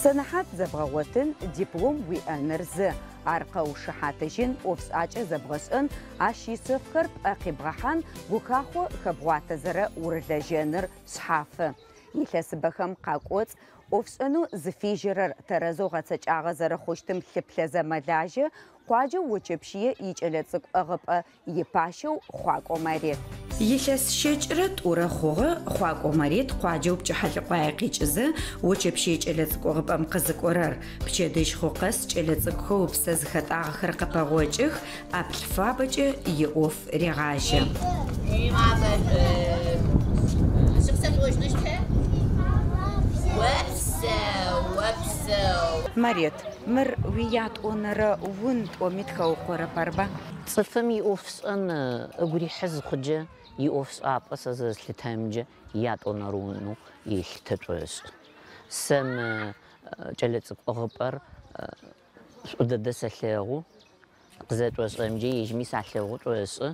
Сэнэхьат зэбгъэгъотын, диплом уиӏэныр зы, ар къэушыхьатыжьын, ӏофшӏакӏэ зэбгъэшӏэн, ащ ишъэфхэр пӏэ къибгъэхьан, гухахъо хэбгъуатэзэрэ урылэжьэныр шъхьафы. Илъэсыбэхэм къакӏоцӏ ӏофшӏэнэу зыфежьэрэр тэрэзэу гъэцэкӏагъэ зэрэхъущтым лъыплъэзэ мэлажьэ къуаджэу Очэпщые икӏэлэцӏыкӏу ӏыгъыпӏэ ипащэу Хъуакӏо Марет. Илъэс 22 хъугъэ Хъуакӏо Марет къуаджэу Пчыхьалӏыкъуае къикӏызэ Очэпщые кӏэлэцӏыкӏу ӏыгъыпӏэм къызыкӏорэр. Пчэдыжь хъу къэс кӏэлэцӏыкӏухэу ыпсэ зыхэтӏагъэхэр къыпэгъокӏых, ӏаплӏ фабэкӏэ иӏоф регъажьэ. Марет, мыр уиятӏонэрэ ун тӏоми тыхэукъорэп, арба? Цӏыфым иӏофшӏэн ыгу рихьы зыхъуджэ, иӏофшӏапӏэ сэ зэрэслъытэрэмкӏэ ятӏонэрэ унэу елъытэ шӏошӏы. Сэ мы кӏэлэцӏыкӏу ӏыгъыпӏэр шӏу дэдэ сэлъэгъу. Къызэрэшӏошӏырэмкӏэ ежьми салъэгъу шӏошӏы,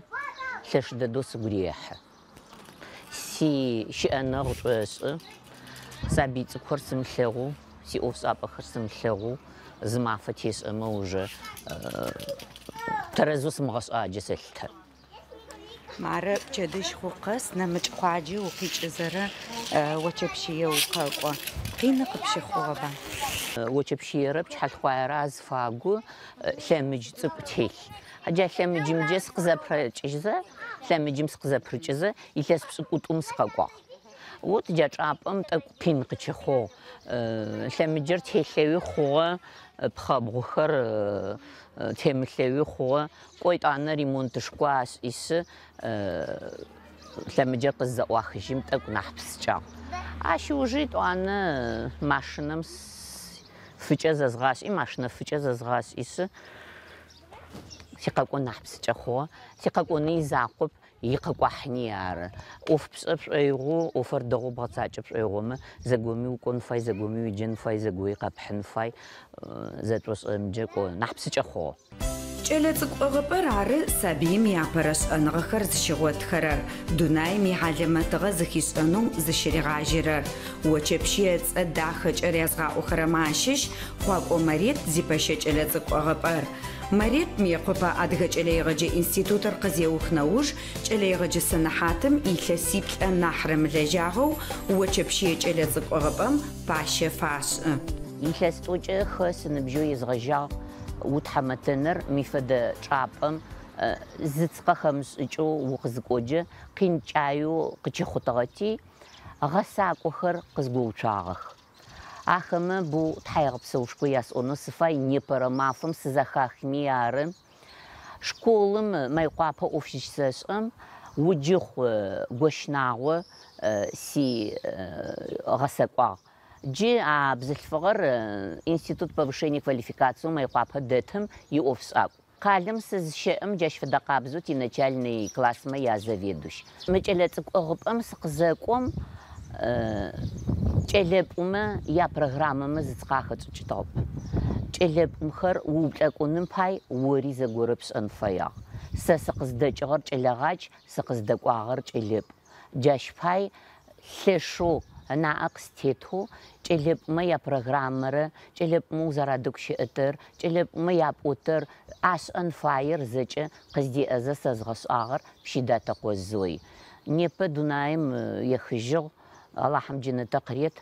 лъэш дэдэу сыгу рехьы. Сищыӏэныгъ шӏошӏы, сабый цӏыкӏухэр сымылъэгъоу, сиӏофшӏапӏэхэр сымылъэгъоу зы мафэ тешӏэмэ уже тэрэзэу сымыгъэшӏаджэ сэлъытэ. Мары пчэдыжь хъу къэс нэмыкӏ къуаджэ укъикӏызэрэ Очэпщые укъэкӏо. Къины къыпщыхъугъэба? Очэпщыерэ Пчыхьалӏыкъуаерэ азыфагу лъэмыдж цӏыкӏу телъ. Джа лъэмыджымкӏэ сыкъызэпрыкӏызэ, лъэмыджым сыкъызэпрыкӏызэ илъэс пшӏыкӏутӏум сыкъэкӏуагъ. Вот джа чӏапӏэм тӏэкӏу къин къыщыхъугъ. Лъэмыджыр телъэуи хъугъэ, пхъэбгъухэр темылъэуи хъугъэ. Кӏо етӏанэ ремонтышхо ашӏишъы, лъэмыджыр къыззэӏуахыжьым тӏэкӏу нахь псынкӏагъ. Ащ ыужи етӏуанэ машинэм фыкӏэ зэзгъашӏи, машинэ фыкӏэ зэзгъашӏишъы, сикъэкӏон нахь псынкӏэ хъугъэ. Сикъэкӏоны изакъоп, икъэкӏуахьыни ары. Ӏоф пшӏэ пшӏоигъоу, ӏофыр дэгъоу бгъэцакӏэ пшӏоигъомэ, зэгоми укӏон фай, зэгоми уеджэн фай, зэгои къэпхьын фай. Зэтшӏошӏырэмкӏэ кӏо нахь псынкӏэ хъугъэ. Кӏэлэцӏыкӏу ӏыгъыпӏэр ары сабыим иапэрэ шӏэныгъэхэр зыщигъотхэрэр, дунаим ихьалэмэтыгъэ зыхишӏэнэу зыщыригъажьэрэр. Очэпщые ыцӏэ дахэкӏэ рязгъаӏохэрэмэ ащыщ Хъуакӏо Марет зипэщэ кӏэлэцӏыкӏу ӏыгъыпӏэр. Марет Мыекъопэ Адыгэ кӏэлэегъэджэ институтыр къызеух нэуж кӏэлэегъэджэ сэнэхьатым илъэсиплӏэ нахь рымылэжьагъэу Очэпщые кӏэлэцӏыкӏу ӏыгъыпӏэм пащэ фашӏы. Илъэс тӏокӏэ хэ сыныбжьэу езгъэжьагъ утхьамэтэныр мый фэдэ чӏапӏэм зыц къэхэмышӏыкӏэу укъызыкӏоджэ къинкӏаеу къыщыхъутыгъэти, гъэсакӏохэр къызгоуцуагъэх. Ахэмэ боу тхьаегъэпсэушхо ясӏонэу сыфай, непэрэ мафэм сызэхахми ары. Школым Мыекъуапэ ӏоф щысэшӏэм, Уджыхъу Гощнагъо си гъэсэкӏуагъ. Джы а бзылъфыгъэр Институт повышения квалификациеу Мыекъуапэ дэтым иӏофшӏакӏу. Къалэм сызщэӏэм джащ фэдэ къабзэу тиначальный классмэ язаведующ. Мы кӏэлэцӏыкӏу ӏыгъыпӏэм сыкъызэкӏом, кӏэлэпӏумэ япрограммэмэ зыц къахэчӏыкӏытыгъэп. Кӏэлэпӏумхэр ууплӏэкӏуным пай ори зэгорэ пшӏэн фэягъ. Сэ сыкъыздэкӏыгъэр кӏэлэгъадж, сыкъыздэкӏуагъэр кӏэлэпӏу. Джащ пай лъэшэу ынаӏэ къыстетэу кӏэлэпӏумэ япрограммэрэ кӏэлэпӏумэ узэрадэгущыӏэтэр, кӏэлэпӏумэ япӏотэр, ашӏэн фаер зэкӏэ къыздеӏэзэ сэзгъэшӏагъэр Пщыдатэкъо Зой. Непэ дунаим ехыжьыгъ, Алахьым джэнэтэ къырет.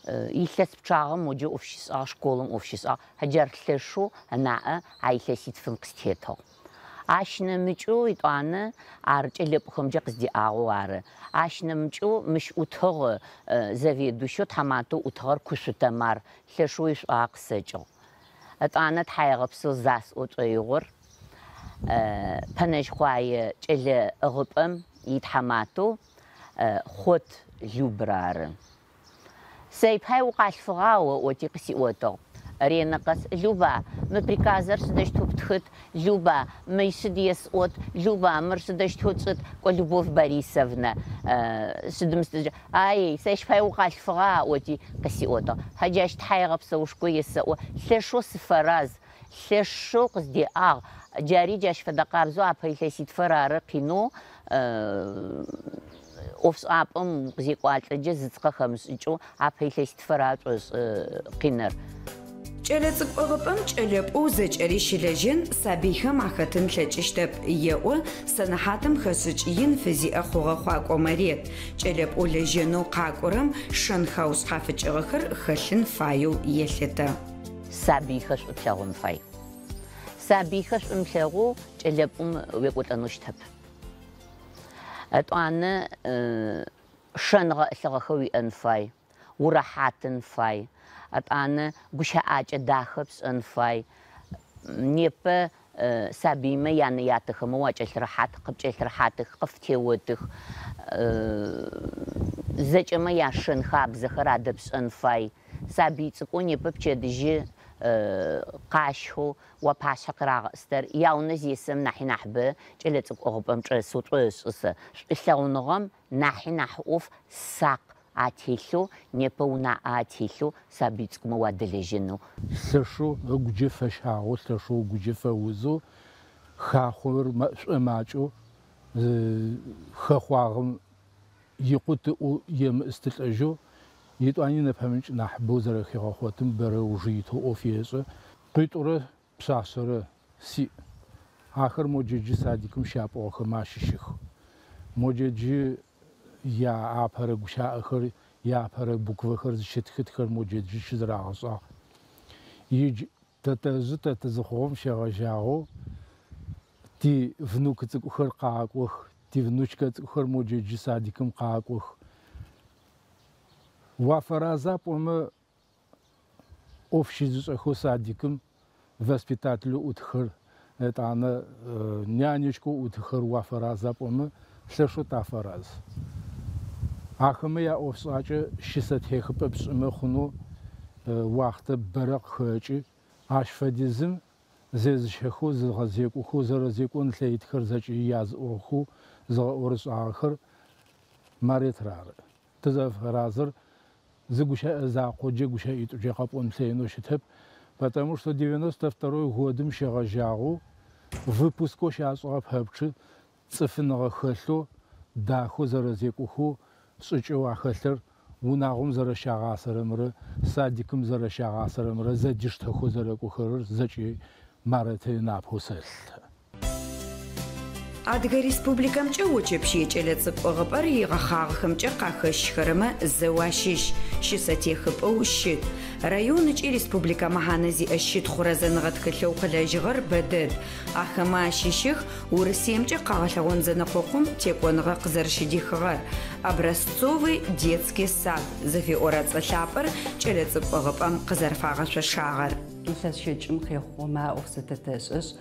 Илъэс пчъагъэм моджэ ӏоф щишӏагъ, школым ӏоф щишӏагъ. Джар лъэшэу ынаӏэ а илъэситфым къыстетыгъ. Ащ нэмыкӏэу етӏуанэ ар кӏэлэпӏухэмкӏэ къыздеӏагъэу ары. Ащ нэмыкӏэу мыщ ӏутыгъ заведующэу, тхьаматэу ӏутыгъэр Кушъу Тэмар, лъэшэу ишӏуагъэ къысэкӏыгъ. Етӏанэ тхьаегъэпсэу засӏо шӏоигъор Пэнэжьыкъуае кӏэлэ ӏыгъыпӏэм итхьаматэу Хъот Любэр ары. Сэй пай укъалъфыгъа ыӏоти къысиӏотыгъ. Ренэ къэс, Люба, мы приказэр сыдэущтэу птхыт, Люба, мый сыд есӏот, Люба, мыр сыдэущтэу тшӏыт, кӏо Любовь Борисовна, сыдым сыд, ай, сэщ пай укъалъфыгъа ыӏоти къысиӏотыгъ. Хьа джащ тхьаегъэпсэушхо есэӏо, лъэшэу сыфэраз, лъэшэу къыздеӏагъ, джари джащ фэдэ къабзэу апэ илъэситфэр ары къинэу. ӏофшӏапӏэм укъызекӏуалӏэкӏэ зыц къыхэмышӏыкӏэу апэ илъэситфэр ашӏошӏы къинэр. Кӏэлэцӏыкӏу ӏыгъыпӏэм кӏэлэпӏоу зэкӏэри щылэжьэн, сабыйхэм ахэтын ылъэкӏыщтэп, еӏо сэнэхьатым хэшӏыкӏ ин фызиӏэ хъугъэ Хъуакӏо Марет. Кӏэлэпӏоу лэжьэнэу къакӏорэм шэн хэушъхьафыкӏыгъэхэр хэлъын фаеу елъытэ. Сабыйхэр шӏу плъэгъун фай. Сабыйхэр шӏу мылъэгъоу кӏэлэпӏум уекӏолӏэнэу щытэп. Етӏуанэ шэн гъэӏылъыгъэхэр уиӏэн фай, урэхьатын фай. Етӏанэ гущыӏакӏэ дахэ пшӏэн фай. Непэ сабыймэ янэ-ятэхэмэ уакӏэлъырэхьат, къыпкӏэлъырэхьатых, къыфтеотых. Зэкӏэмэ яшэн хабзэхэр адэпшӏэн фай. Сабый цӏыкӏоу непэ пчэдыжьы къащхэу уапашъхьэ къырагъэӏыстэр яунэ зесэм нахьи нахьыбэ кӏэлэцӏыкӏу ӏыгъыпӏэм чӏэсэу шӏошӏы сэ. Шӏулъэгъуныгъэм нахьи нахь ӏоф сакъ ателъэу, непэ унаӏэ ателъэу сабый цӏыкӏумэ уадэлэжьэнэу. Лъэшэу ыгуджэ фэщагъэу, лъэшэу ыгуджэ фэузэу, хахъор шӏомакӏэу хэхъуагъэм икъут ыӏоу емыӏыстылӏэжьэу, етӏуани нэпэмыкӏ нахьыбэу зэрэхигъэхъотым бэрэ ыужы итэу ӏоф ешӏэ. Къуитӏурэ пшъашъэрэ сиӏ. Ахэр моджэджы садикым щапӏугъэхэм ащыщых. Моджэджы яапэрэ гущыӏэхэр, яапэрэ буквэхэр зыщытхытхэр моджэджы щызэрагъэшӏагъ. Идж тэтэжъы тэтэ зыхъугъэм щегъэжьагъэу ти внук цӏыкӏухэр къакӏох, ти внучкэ цӏыкӏухэр моджэджы садикым къакӏох. Уафэраза пӏомэ ӏоф щызышӏэхэу садикым воспитателэу ӏутхэр, етӏанэ нянечкэу ӏутхэр уафэраза пӏомэ лъэшэу тафэраз. Ахэмэ яӏофшӏакӏэ щысэтехыпӏэ пшӏымэ хъунэу уахътэ бэрэ къыхэкӏы. Ащ фэдизым зезыщэхэу, зыгъэзекӏохэу, зэрэзекӏон лъэитхэр зэкӏэ языӏохэу зыгъэӏорышӏагъэхэр Маретыр ары. Тызэфэразыр зы гущыӏэ закъоджэ гущыӏитӏуджэ къэпӏон плъэкӏынэу щытэп, потому что 92-й годым щегъэжьагъэу выпускэу щашӏыгъэ пэпчъы цӏыфыныгъэ хэлъэу, дахэу зэрэзекӏохэу, шӏыкӏэу ахэлъыр унагъом зэрэщагъасэрэмрэ садикым зэрэщагъасэрэмрэ зэдиштэхэу зэрэкӏохэрэр зэкӏэ Марет ынапэу сэлъытэ. Адыгэ Республикэмкӏэ Очэпщые кӏэлэцӏыкӏу ӏыгъыпӏэр игъэхъагъэхэмкӏэ къахэщхэрэмэ зэу ащыщ, щысэтехыпӏэу щыт. Район ыкӏи республикэ мэхьанэ зиӏэ щытхъу рэзэныгъэ тхылъэу къылэжьыгъэр бэдэд. Ахэмэ ащыщых Урысыемкӏэ къэгъэлъэгъон зэнэкъокъум текӏоныгъэ къызэрыщыдихыгъэр, Образцовый детский сад зыфиӏорэ цӏэ лъапӏэр кӏэлэцӏыкӏу ӏыгъыпӏэм къызэрыфагъэшъошагъэр. Илъэс щэкӏым къехъугъэмэ а ӏоф зэдэтэшӏэшъ,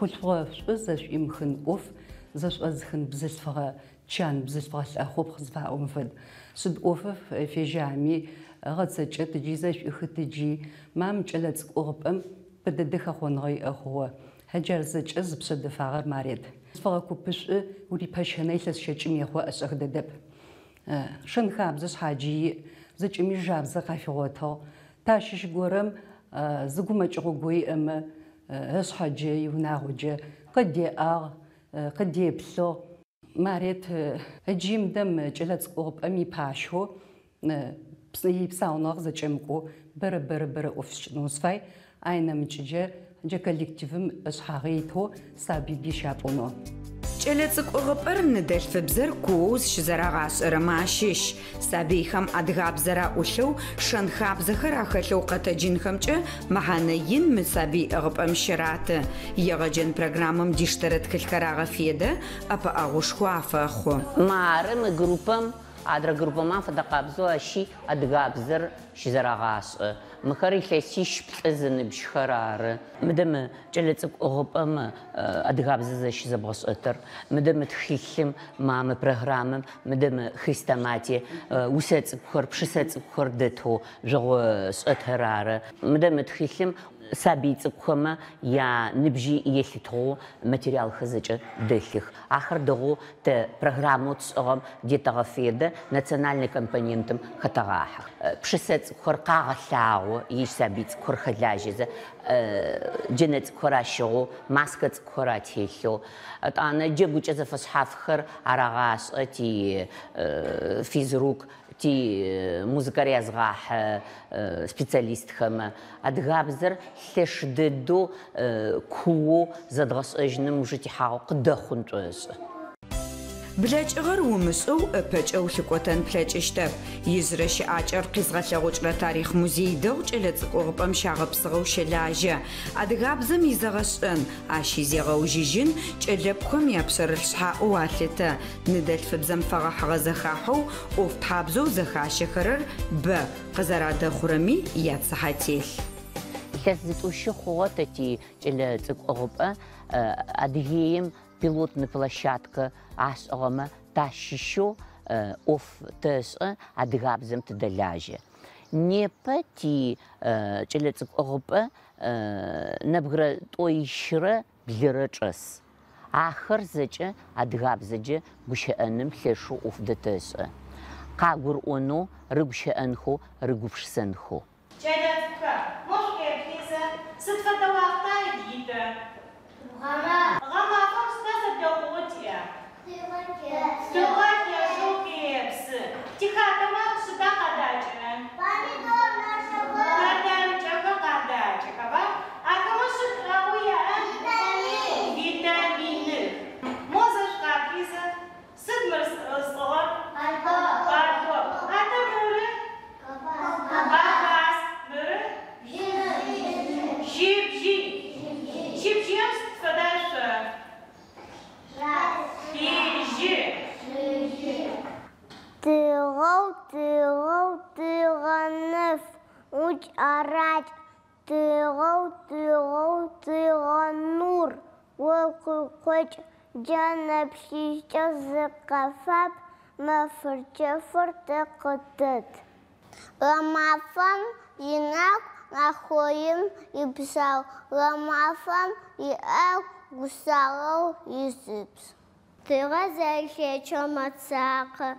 хъулъфыгъэ шӏу зэшӏуимыхын ӏоф зэшӏозыхын бзылъфыгъэ чан, бзылъфыгъэ лӏэхъупхъ зыфаӏом фэд. Сыд ӏофы фежьами, гъэцэкӏэ тыджи, зэшӏуихы тыджи, мам кӏэлэцӏыкӏу ӏыгъыпӏэм бэдэдэ хэхъоныгъэ иӏэ хъугъэ. Джар зэкӏэ зыпшъэ дэфагъэр Марет. Бзылъфыгъэ купышӏу урипэщэнэ илъэс щэкӏым ехъу ӏэшӏэх дэдэп. Шэн-хабзэ шъхьаджи иӏ, зэкӏэми жабзэ къафигъотыгъ. Тащыщ горэм зы гумэкӏыгъо го иӏэмэ, ышъхьэджэ, иунагъоджэ къыдеӏагъ, къыдеплъыгъ. Марет ыджи мыдэм кӏэлэцӏыкӏу ӏыгъыпӏэм ипащэу ипсауныгъэ къызэкӏэмыкӏоу бэрэ бэрэ бэрэ ӏоф ышӏынэу сыфай. Ай нэмыкӏыджэ джа коллективым ышъхьагъэ итэу сабыйби щапӏунэу. Кӏэлэцӏыкӏу ӏыгъыпӏэр ныдэлъфыбзэр куоу зыщызэрагъашӏэрэмэ ащыщ. Сабыйхэм адыгабзэр аӏулъэу, шэн-хабзэхэр ахэлъэу къэтэджынхэмкӏэ мэхьанэ ин мы сабый ӏыгъыпӏэм щыраты. Егъэджэн программэм диштэрэ тхылъхэр агъэфедэ, ӏэпыӏэгъушхо афэхъу. Мары мы группэм адрэ группэмэ афэдэ къабзэу ащи адыгабзэр щызэрагъашӏэ. Мыхэр илъэсищ-плӏы зыныбжьхэр ары. Мыдэ мы кӏэлэцӏыкӏу ӏыгъыпӏэм адыгабзэ зэщызэбгъэшӏэтыр, мыдэ мы тхылъым, ма мы программэм, мыдэ мы хрестоматие усэ цӏыкӏухэр, пшысэ цӏыкӏухэр дэтэу жъогъо шӏэтэр ары. Мыдэ мы тхылъым Сабый цӏыкӏухэмэ яныбжьи елъытыгъэу материалхэр зэкӏэ дэлъых. Ахэр дэгъоу тэ программэу тшӏыгъэм детэгъэфедэ, национальнэ компонентым хэтэгъахьэх. Пшысэ цӏыкӏухэр къагъэлъагъо, ежь сабый цӏыкӏухэр хэлажьэзэ, джэнэ цӏыкӏухэр ащыгъэу, маскэ цӏыкӏухэр ателъэу. Етӏанэ джэгукӏэ зэфэшъхьафхэр арагъашӏэ ти физрук, ти музыкэр язгъахьы специалистхэмэ. Адыгабзэр лъэш дэдэу куоу зэдгъэшӏэжьыным ыуж тихьагъэу къыдэхъун тшӏошӏы. Блэкӏыгъэр умышӏэу ыпэкӏэ улъыкӏотэн плъэкӏыщтэп. Ижъырэ щыӏакӏэр къизгъэлъэгъукӏырэ тарихъ музей дэгъу кӏэлэцӏыкӏу ӏыгъыпӏэм щагъэпсыгъэу щэлажьэ. Адыгабзэм изэгъэшӏэн, ащ изегъэужьыжьын кӏэлэпӏухэм япшъэрылъ шъхьаӏэу алъытэ. Ныдэлъфыбзэм фэгъэхьыгъэ зэхахьэу ӏофтхьабзэу зэхащэхэрэр бэ, къызэрадэхъурэми яцыхьэ телъ. Илъэс зытӏущы хъугъэ тэ ти кӏэлэцӏыкӏу ӏыгъыпӏэ Адыгеим пилотный площадкэ ашӏыгъэмэ тащыщэу ӏоф тэшӏэ, адыгабзэм тыдэлажьэ. Непэ ти кӏэлэцӏыкӏу ӏыгъыпӏэ нэбгырэ тӏоищырэ блырэ чӏэс. Ахэр зэкӏэ адыгабзэкӏэ гущыӏэным лъэшэу ӏоф дэтэшӏэ. Къагурыӏонэу, рыгущыӏэнхэу, рыгупшысэнхэу. Кӏэлэцӏыкӏухэр, мо шъукъеплъызэ, сыд фэдэ уахъта итыр? Гъэмаф. Гъэмафэм сыда зэблэхъугъэу тиӏэр? Тыгъэр къепсы. Тыгъэр лъэшэу къепсы. Тихатэмэ сыда къадакӏэрэр? Помидор, нашыгъэ. Хэтэрыкӏэхэр къадакӏэхэба? Ахэмэ сыд шӏуагъэу яӏэр? Витамин. Витаминых. Мо зэ шъукъаплъызэ, сыд мыр сӏыгъыр? Пальто. Пальто. Адэ мыры? Къэбаскъ. Мыры? Щыбжьый. Щыбжьыем сыд фэда ышъо? Фыжьы. Тыгъэу, тыгъэу, тыгъэнэф, укӏэракӏ, тыгъэу, тыгъэу, тыгъэнур, о къыкъокӏ, джэнэ плъыжькӏэ зыкъэфап, мэфэр чэфыр тэ къытэт. Гъэмафэм инэку нэхъоим ипсау, гъэмафэм иӏэгу гушӏуагъоу ижъыбз. Тыгъэр зэрэлъэкӏэу мэцакъэ,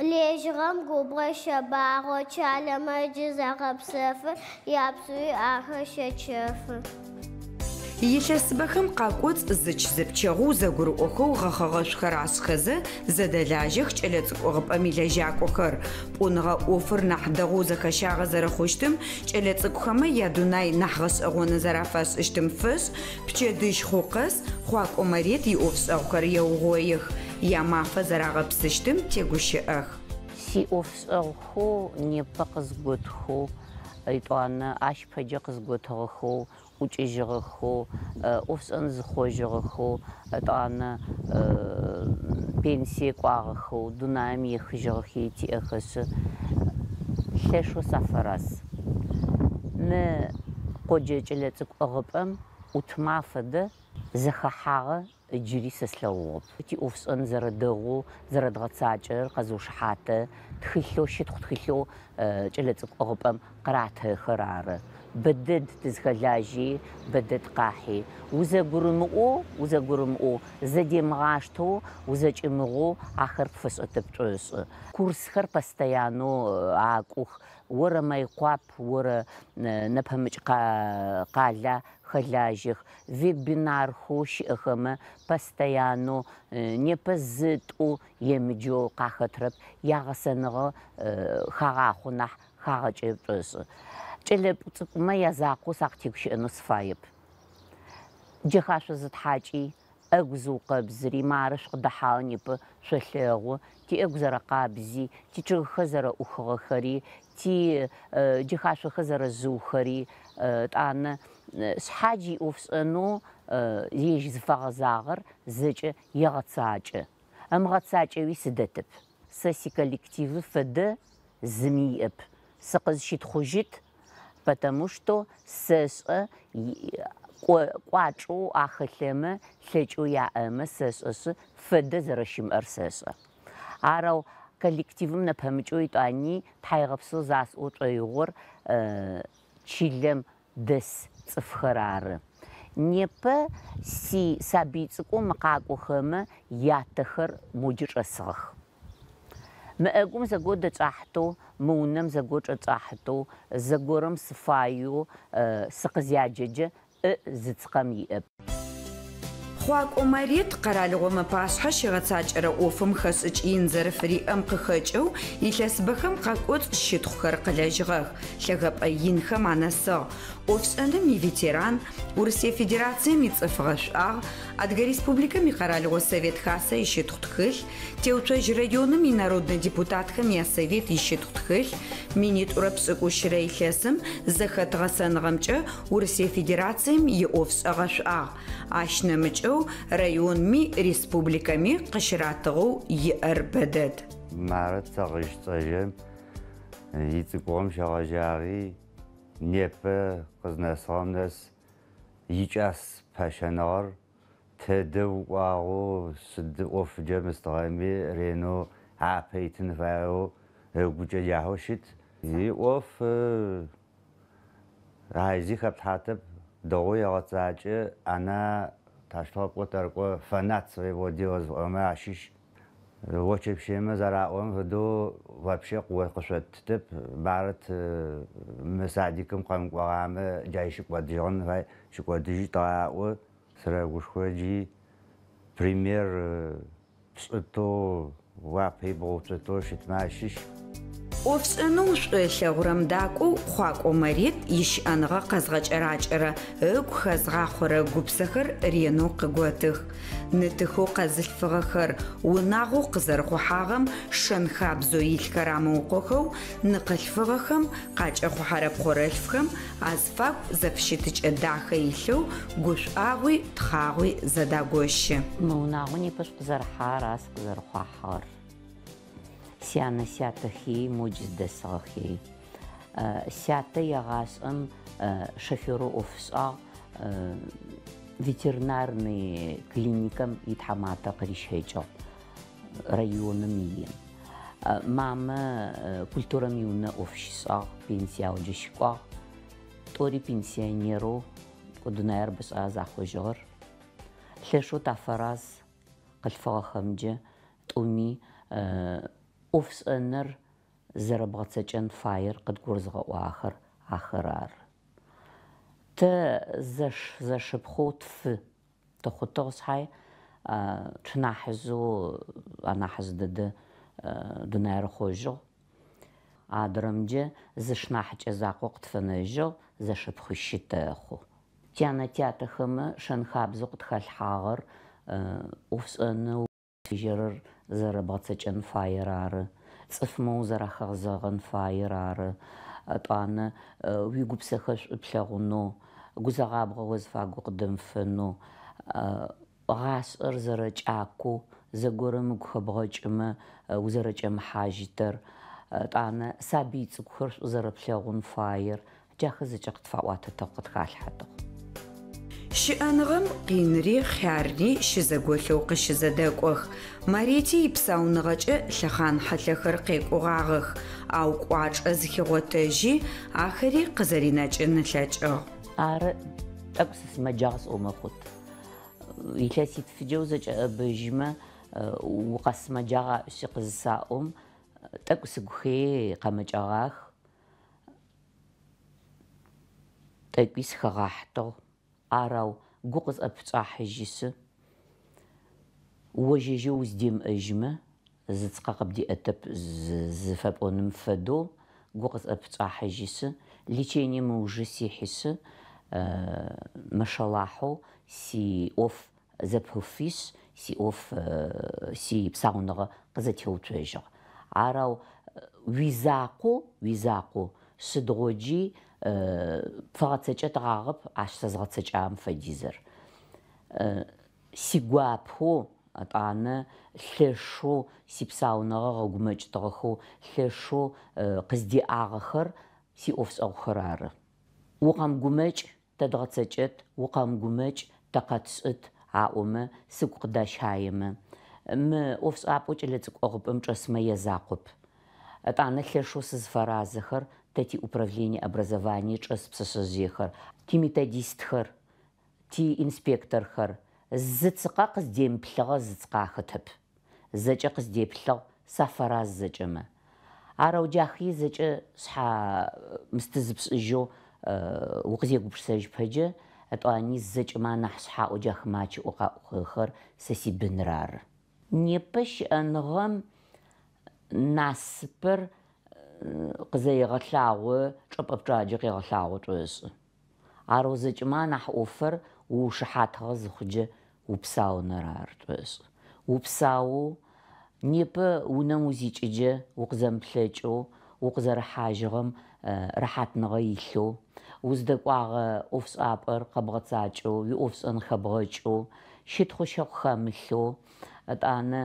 лэжьыгъэм губгъо щэбагъо, кӏалэмэ джы загъэпсэфы, япсыуи ахэр щэчэфы. Илъэсыбэхэм къакӏоцӏ зыч-зыпчэгъоу зэгурыӏохэу гъэхъэгъэшӏухэр ашӏхэзэ зэдэлажьэх кӏэлэцӏыкӏу ӏыгъыпӏэм илэжьакӏохэр. Пӏуныгъэ ӏофыр нахь дэгъоу зэхэщагъэ зэрэхъущтым, кӏэлэцӏыкӏухэмэ ядунай нахь гъэшӏэгъоны зэрафашӏыщтым фэшӏ, пчэдыжь хъу къэс Хъуакӏо Марет иӏофшӏэгъухэр еугъоих, ямафэ зэрагъэпсыщтым тегущыӏэх. Сиӏофшӏэгъухэу непэ къызготхэу, етӏуанэ ащ пэджэ къызготыгъэхэу, ӏукӏыжьыгъэхэу, ӏофшӏэн зыхъожьыгъэхэу, етӏанэ пенсие кӏуагъэхэу, дунаим ехыжьыгъэхи тиӏэхэшъы, лъэшэу сафэраз. Мы къоджэ кӏэлэцӏыкӏу ӏыгъыпӏэм ӏутмэ афэдэ зэхэхьагъэ ыджыри сэ слъэгъугъэп. Тиӏофшӏэн зэрэдэгъоу зэрэдгъэцакӏэрэр къэзыушыхьатэ тхылъэу, щытхъу тхылъэу кӏэлэцӏыкӏу ӏыгъыпӏэм къыратыхэр ары. Бэдэд тызхэлажьи, бэдэд къахьи. Узэгурымыӏоу, узэгурымыӏоу, зэдемыгъаштэу, узэкӏымыгъоу ахэр пфэшӏэтэп пшӏошӏы. Курсхэр постоянно акӏух, орэ Майкъуап, орэ нэпэмыкӏ къала хэлажьэх. Вебинархэу щыӏэхэмэ постоянно непэ зы-тӏу емыджэу къахэтрэп, ягъэсэныгъэ хагъахъо нахь хагъэкӏэ пшӏошӏы. Кӏэлэпӏу цӏыкӏумэ язакъоу сакъытегущыӏэнэу сыфаеп. Джэхашъо зытхьакӏи, ӏэгу зыукъэбзыри, мары шъукъыдэхьагъэ непэ шъолъэгъу, тиӏэгу зэрэкъабзи, тичъыгхэр зэрэӏухыгъэхэри, ти джэхашъохэр зэрэжъыухэри, етӏанэ шъхьадж иӏофшӏэнэу ежь зыфэгъэзагъэр зэкӏэ егъэцакӏэ. Ымыгъэцакӏэуи сыдэтэп. Сэ сиколлективы фэдэ зыми иӏэп. Сыкъызщытхъужьыт, потому что сэшӏэ кӏуачӏэу ахэлъэмэ, лъэкӏэу яӏэмэ сэшӏэшъы фэдэ зэрэщымыӏэр сэшӏэ. Арэу коллективым нэпэмыкӏэу етӏани тхьаегъэпсэу засӏоу шӏоигъор чылэм дэс цӏыфхэр ары. Непэ си сабый цӏыкӏоу мы къакӏохэмэ ятэхэр моджы чӏэсыгъэх. Мы ӏэгум зэгор дэчӏахьытэу, мы унэм зэгор чӏэчӏахьытэу, зэгорэм сыфаеу сыкъызяджэджэ зыцкъэм иӏэп. Хъуакӏо Марет къэралыгъом ыпашъхьэ щигъэцакӏэрэ ӏофым хэшӏыкӏ ин зэрэфыриӏэм къыхэкӏэу илъэсыбэхэм къакӏоцӏ щытхъухэр къылэжьыгъэх, лъэгэпӏэ инхэм анэсыгъ. ӏофшӏэным иветеран, Урысые Федерацием ицӏыф гъэшӏуагъ, Адыгэ Республикэм и Къэралыгъо Совет Хасэ ищытхъу тхылъ, Теуцожь районым инароднэ депутатхэм я Совет ищытхъу тхылъ, 2023 илъэсым зэхэт гъэсэныгъэмкӏэ Урысые Федерацием иӏофшӏэ гъэшӏуагъ. Ащ нэмыкӏэу районми республикэми къыщыратыгъэу иӏэр бэдэд. Марет цӏэгъыщ-цӏэжьэм ицӏыкӏугъэм щегъэжьагъи, непэ къызнэсыгъэм нэс икӏас пэщэныгъэр тэдэ укӏуагъэу сыд ӏофкӏэ мыстыгъэми ренэу апэ итын фаеу ыгукӏэ яхьэу щыт. Иӏоф айзи хэплъхьатэп, дэгъоу егъэцакӏэ, она таштыгъэпӏо тэркӏо фанат своего дела зыфиӏорэмэ ащыщ. Очэпщыемэ зэраӏорэм фэдэу вообще къышъоттытэп. Марет мы садикым къэмыкӏогъамэ джай щыкӏодыжьыгъэн фай, щыкӏодыжьыщтыгъэ аӏо. Сырэгушхо джи пример пшӏытэу, уапэ ибгъэуцотэу щытмэ ащыщ. ӏофшӏэнэу шӏу ылъэгъурэм дакӏоу Хъуакӏо Марет ищыӏэныгъэ къэзгъэкӏэракӏэрэ ыгу хэзгъахъорэ гупсэхэр ренэу къыготых. Нытыхэу къэзылъфыгъэхэр унагъоу къызэрыхъухьагъэм шэн-хабзэу илъхэр амыукъохэу ныкъылъфыгъэхэм къакӏэхъухьэрэ пхъорэлъфхэм азыфагу зэфыщытыкӏэ дахэ илъэу гушӏуагъуи тхъагъуи зэдагощы. Мы унагъо непэ шъукъызэрыхьагъэр ар сыкъызэрыхъуахьыгъэр. Сянэ сятэхи, модж зыдэсыгъэхи. Сятэ егъашӏэм шоферэу ӏоф ышӏагъ, ветеринарный клиникэм итхьаматэ къырищэкӏыгъ районым ием. Мамэ культурэм иунэ ӏоф щишӏагъ, пенсияуджэ щыкӏуагъ. Тӏори пенсионерэу дунаир бэшӏагъэ захъожьыгъэр. Лъэшэу тафэраз къылъфыгъэхэмджэ тӏуми ӏофшӏэныр зэрэбгъэцэкӏэн фаер къыдгурызгъэӏуагъэхэр ахэр ары. Тэ зэшыпхъоу тфы тыхъутыгъ шъхьай чъынахьыжъэу анахьыжъ дэдэ дунаир хъожьыгъ. Адырэмджэ зы шынахьыкӏэ закъо къытфэнэжьыгъ, зэшыпхъуищы тэхъу. Тянэ-тятэхэмэ шэн-хабзэу къытхалъхьагъэр ӏофшӏэнэу фыжьэрэр зэрэбгъэцэкӏэн фаер ары, цӏыфмэ узэрахэзэгъэн фаер ары, тӏуанэ уигупсэхэр шӏу плъэгъунэу, гузэгъабгъэ уазыфагу къыдэмыфэнэу, гъашӏэр зэрэкӏакоу, зэгорэм ыгу хэбгъэкӏымэ узэрэкӏэмыхьажьытэр, тӏуанэ сабый цӏыкӏухэр шӏу зэрэплъэгъун фаер, джахэр зэкӏэ къытфаӏуатэтыгъ, къытхалъхьэтыгъ. Щыӏэныгъэм къинри хъярри щызэголъэу къыщызэдэкӏох. Марети ипсауныгъэкӏэ лъэхъан хьылъэхэр къекӏугъагъэх, ау кӏуачӏэ зыхигъотэжьи, ахэри къызэринэкӏын ылъэкӏыгъ. Ары тӏэкӏу сысымэджагъ сӏомэ хъут. Илъэситфыджэ узэкӏэӏэбэжьымэ укъэсымэджагъ аӏуи къызысаӏом, тӏэкӏу сыгу хей къэмэкӏэгъах. Тӏэкӏуи сыхэгъахьытыгъ. Арау гу къызӏэпычӏахьыжьысы, ожьэжьэу уздемыӏэжьымэ, зыцкъэ къыбдеӏэтэп зыфэпӏоным фэдэу гу къызӏэпычӏахьыжьысы, лечением ыужы сихьысы, мэшэлахьэу си ӏоф зэпыфишъ, си ӏоф си псауныгъэ къызэтеуцожьыгъ. Арау уизакъоу сыдгъоджи пфэгъэцэкӏэ тыгъагъэп ащ сэзгъэцэкӏагъэм фэдизыр. Сигуапэу атӏанэ лъэшэу сипсауныгъэ гъэгумэкӏтыгъэхэу, лъэшэу къыздеӏагъэхэр сиӏофшӏэгъухэр ары. Укъэмыгумэкӏ тэ дгъэцэкӏэт, укъэмыгумэкӏ тэ къэтшӏыт аӏомэ, сыгу къыдащаемэ. Мы ӏофшӏапӏэу кӏэлэцӏыкӏу ӏыгъыпӏэм чӏэсмэ язакъоп. Атӏанэ лъэшэу сызфэразэхэр тэ тиуправление образования чӏэс пшъэшъэжъыехэр, тиметодистхэр, тиинспекторхэр зы цыкъэ къыздемыплъыгъэ зы цыкъэ ахэтэп. Зэкӏэ къыздеплъыгъ, сафэраз зэкӏэмэ. Арэу джахи зэкӏэ шъхьа мысты зыпшӏыжьэу укъызегупшысэжь пэджэ, етӏуани зэкӏэмэ анахь шъхьаӏэу джахымэ ачыӏэу къаӏухъэхэр сэ сибыныр ары. Непэ щыӏэныгъэм насыпыр къызэрегъэлъагъо, чӏыпӏэ пчъаджэ къегъэлъагъо шӏошӏы. Арэу зэкӏэмэ анахь ӏофэр уушыхьатыгъэ зыхъуджэ упсаунэр ары шӏошӏы. Упсаоу непэ унэм узикӏыджэ укъызэмыплъэкӏэу, укъызэрыхьажьыгъэм рэхьатныгъэ илъэу, уздэкӏуагъэ ӏофшӏапӏэр къэбгъэцакӏэу, уиӏофшӏэн хэбгъэкӏэу, щытхъу-щэхъу хэмылъэу, етӏанэ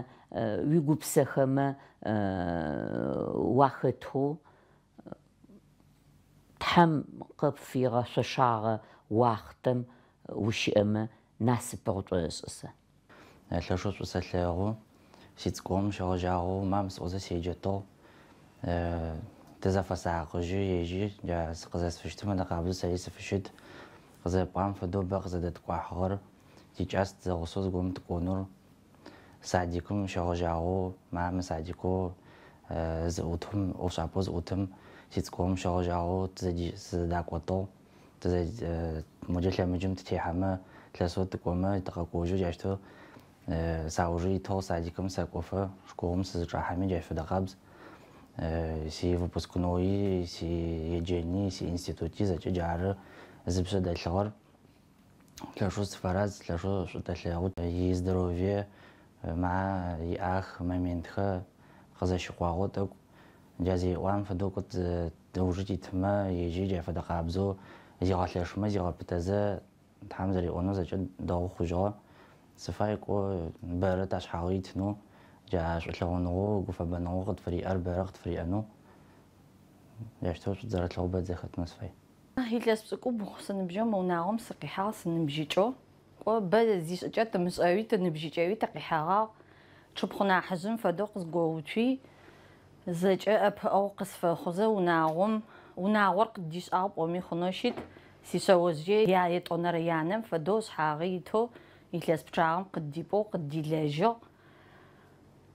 уигупсэхэмэ уахэтэу, Тхьэм къыпфигъэшъошагъэ уахътэм ущыӏэмэ насыпыгъ шӏошӏы сэ. Лъэшэу шӏу сэлъэгъу. Сицӏыкӏугъом щегъэжьагъэу мам сӏозэ седжэтыгъ. Тызэфэсакъыжьы, ежьи джа сыкъызэсфыщтым фэдэ къабзэу сэри сыфыщыт. Къызэпӏуагъэм фэдэу бэ къызэдэткӏуахьыгъэр. Тикӏас тызэгъусэу зыгорэм тыкӏонур. Садикым щегъэжьагъэу, мамэ садикэу зыӏутым, ӏофшӏапӏэу зыӏутым сицӏыкӏугъом щегъэжьагъэу сызэдакӏотыгъ. Моджэ лъэмыджым тытехьэмэ, лъэсэу тыкӏомэ, тыкъэкӏожьэу джащтэу саужы итыгъ садикым сэкӏофэ, школым сызычӏахьэми джащ фэдэ къабз. Си выпускной, си еджэни, си институти зэкӏэ джары зыпшъэ дэлъыгъэр. Лъэшэу сыфэраз, лъэшэу шӏу тэлъэгъу. Издоровье ма иӏах моментхэр къызэщыкъуагъэу тӏэкӏу. Джа зеӏуам фэдэу ыужы титымэ, ежьи джа фэдэ къабзэу зигъэлъэшымэ, зигъэпытэзэ Тхьэм зэриӏонэу зэкӏэ дэгъу хъужьыгъэ. Сыфай кӏо бэрэ ташъхьагъы итынэу, джа шӏулъэгъуныгъэу, гуфэбэныгъэу къытфыриӏэр бэрэ къытфыриӏэнэу. Джащтэу шӏу зэрэлъэгъу бэ зэхэтынэу сыфай. Илъэс пшӏыкӏубгъу сыныбжьэу мы унагъом сыкъихьагъ, сыныбжьыкӏэу. Кӏо бэ зишӏыкӏэ тымышӏэуи, тыныбжьыкӏэуи тыкъихьэгъагъ. Чъыпхъу нахьыжъым фэдэу къызгоуцуи, зэкӏэ ӏэпыӏэгъу къысфэхъузэ унагъом, унагъор къыддишӏагъ пӏоми хъунэу щыт. Сишъэожъые яетӏонэрэ янэм фэдэу шъхьагъы итэу илъэс пчъагъэм къыддипӏоу къыддилэжьыгъ.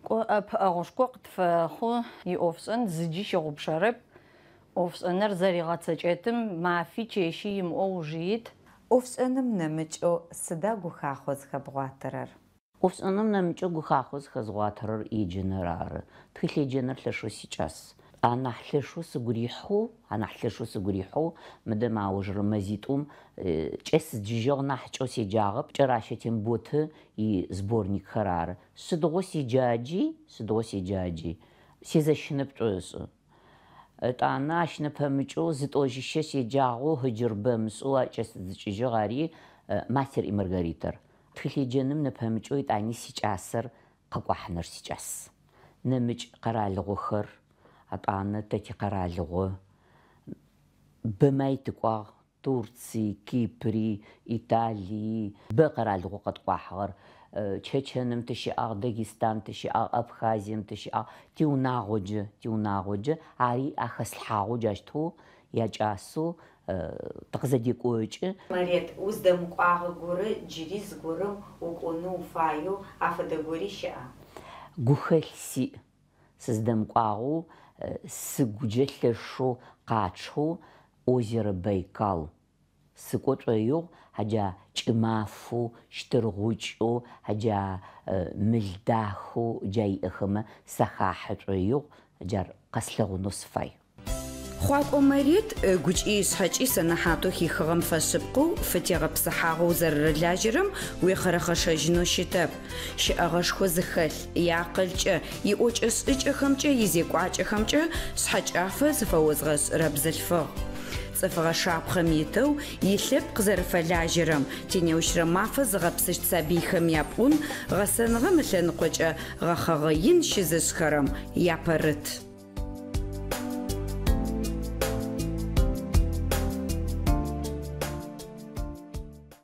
Кӏо ӏэпыӏэгъушко къытфэхъу, иӏофшӏэн зыджи щыгъупшэрэп. ӏофшӏэныр зэригъэцэкӏэтым мафи чэщи имыӏэу ыужы ит. Ӏофшӏэным нэмыкӏэу сыда гухахъо зыхэбгъуатэрэр? Ӏофшӏэным нэмыкӏэу гухахъо зыхэзгъуатэрэр еджэныр ары. Тхылъ еджэныр лъэшэу сикӏас. Анахь лъэшэу сыгу рихьэу, анахь лъэшэу сыгу рихьэу, мыдэ мы аужырэ мэзитӏум кӏэсыджыжьыгъ нахь кӏэу седжагъэп, Кӏэращэ Темботы и сборникхэр ары. Сыдигъо седжаджи, сыдигъо седжаджи, сезэщынэп шӏошӏы. Етӏанэ ащ нэпэмыкӏэу зытӏожьыщэ седжагъэу ыджыр бэмышӏэу кӏэсыдзыкӏыжьыгъ ари Мастер и Маргаритэр. Тхылъ еджэным нэпэмыкӏэу етӏани сикӏасэр къэкӏуахьыныр сикӏас. Нэмыкӏ къэралыгъохэр, етӏанэ тэ тикъэралыгъо бэмай тыкӏуагъ, Турции, Кипри, Италии, бэ къэралыгъо къэткӏуахьыгъэр. Чэчэным тыщыӏагъ, Дагестан тыщыӏагъ, Абхазием тыщыӏагъ, тиунагъоджэ, тиунагъоджэ, ари ахэслъхьагъэу джащтэу якӏасэу тыкъызэдекӏокӏы. Марет, уздэмыкӏуагъэ горэ джыри зыгорэм укӏонэу уфаеу афэдэ гори щыӏа? Гухэлъ сиӏ. Сыздэмыкӏуагъэу сыгуджэ лъэшэу къачъэу озеро Байкал. Сыкӏо шӏоигъу, аджа кӏымафэу, щтыргъукӏэу, аджа мыл дахэу джа иӏэхэмэ сахахьэ шӏоигъу, джар къэслъэгъунэу сыфай. Хъуакӏо Марет ыгукӏи ышъхьэкӏи сэнэхьатэу хихыгъэм фэшъыпкъэу, фытегъэпсыхьагъэу зэрэрылажьэрэм уехъырэхъышэжьынэу щытэп. Щыӏэгъэшхо зыхэлъ, иакъылкӏэ, иӏокӏэ-шӏыкӏэхэмкӏэ, изекӏуакӏэхэмкӏэ шъхьэкӏафэ зыфэозгъэшӏырэ бзылъфыгъ. Цӏыфыгъэ шапхъэм итэу, илъэпкъ зэрэфэлажьэрэм, тинеущрэ мафэ зыгъэпсыщт сабыйхэм япӏун, гъэсэныгъэм ылъэныкъокӏэ гъэхъэгъэ ин щызышӏхэрэм япэрыт.